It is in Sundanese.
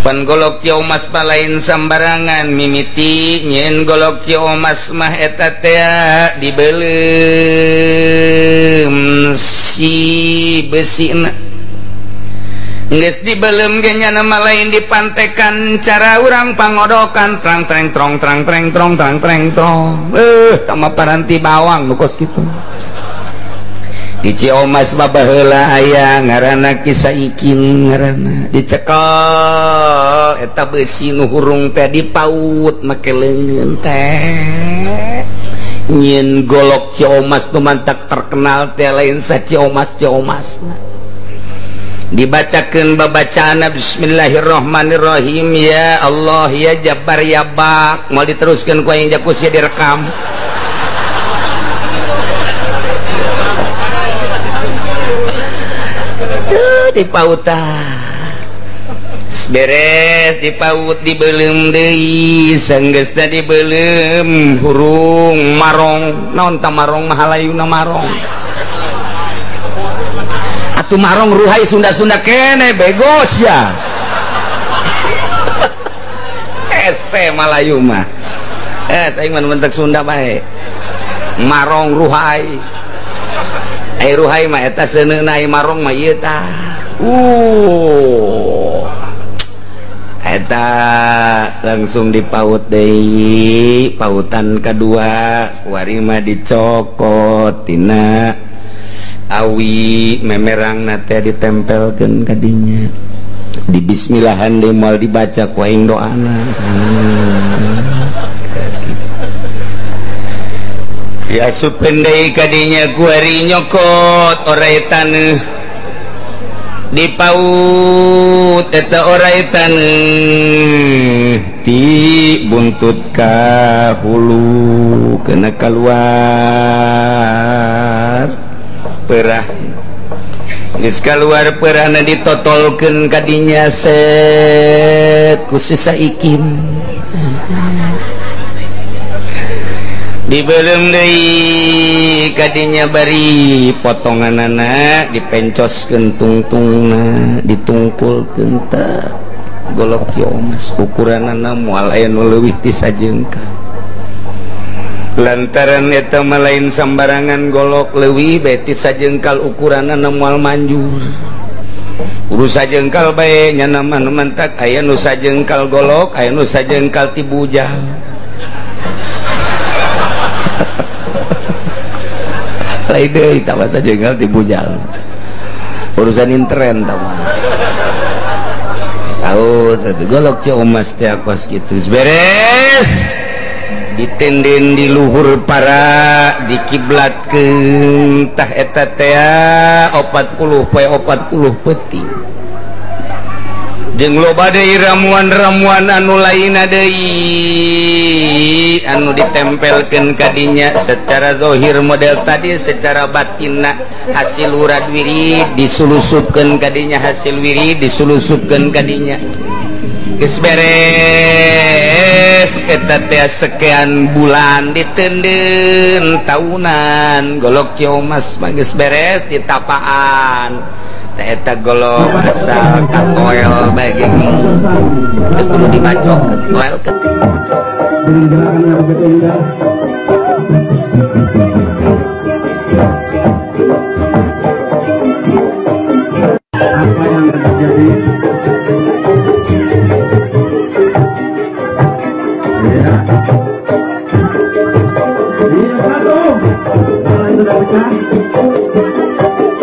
Pan golok Ciomas mah lain sambarangan mimiti nyeun golok Ciomas mah eta teh dibeuleum si besina. Geus dibeuleum ge nya mah lain dipantekan cara urang pangodokan trang treng trong trang treng trong trang treng trong. Tama paranti bawang nu kos kitu. Di Ciomas mah baheula aya ngaranna Kisah Ikin ngaranna dicekel eta beusi nu hurung teh dipaut make leungeun teh nyieun golok Ciomas nu mantak terkenal teh lain sa Ciomas Ciomasna dibacakeun babacaanna bismillahirrahmanirrahim ya Allah ya Jabbar ya Bak moal diteruskeun ku aing jakus ya direkam. Dipautan beres dipaut dibeuleum deui sanggeusna dibeuleum hurung marong naon ta marong mah halayuna marong atuh marong ruhai Sunda-Sunda kene begos ya ese Malayu mah aing mah mentek Sunda bae marong ruhai ai ruhai mah eta seuneuna ai marong mah ieu tah. Eta langsung dipaut deui pautan kedua kuari mah dicokot tina awi memerangna teh ditempelkeun ka dinya di bismillahan deui moal dibaca ku aing doana diasupkeun deui ka dinya kuari nyokot orai taneuh dipaut eta orai taneuh ti buntut ka hulu kena keluar perah geus kaluar perahna ditotolkeun ka dinya set ku sisa ikin dibeuleum deui kadinya bari potonganana dipencoskeun tungtungna ditungkulkeun teh golok Ciomas ukuranana moal aya nu leuwih ti sajengkal lantaran eta mah lain sambarangan golok leuwih bae ti sajengkal ukuranana moal manjur urus sajengkal bae nya mah nu mantak aya nu sajengkal golok aya nu sajengkal ti bujang. Lain deui tah mah sajengkal ti bujal urusan intern tah mah tahu teh golok Ciomas teh kos kitu beres ditenden di luhur para dikiblatkeun tah eta teh 40 poe 40 peuting jeung loba deui ramuan-ramuan anu lainna deui anu ditempelkeun ka dinya secara zahir model tadi secara batinna hasil urad wirid disulusupkeun ka dinya hasil wirid disulusupkeun ka dinya geus beres eta teh sekian bulan ditenden tahunan golok Ciomas mah geus beres ditapaan eta golok asal katoel bae geng teu kudu dibacokeun toel ke apa yang terjadi ya.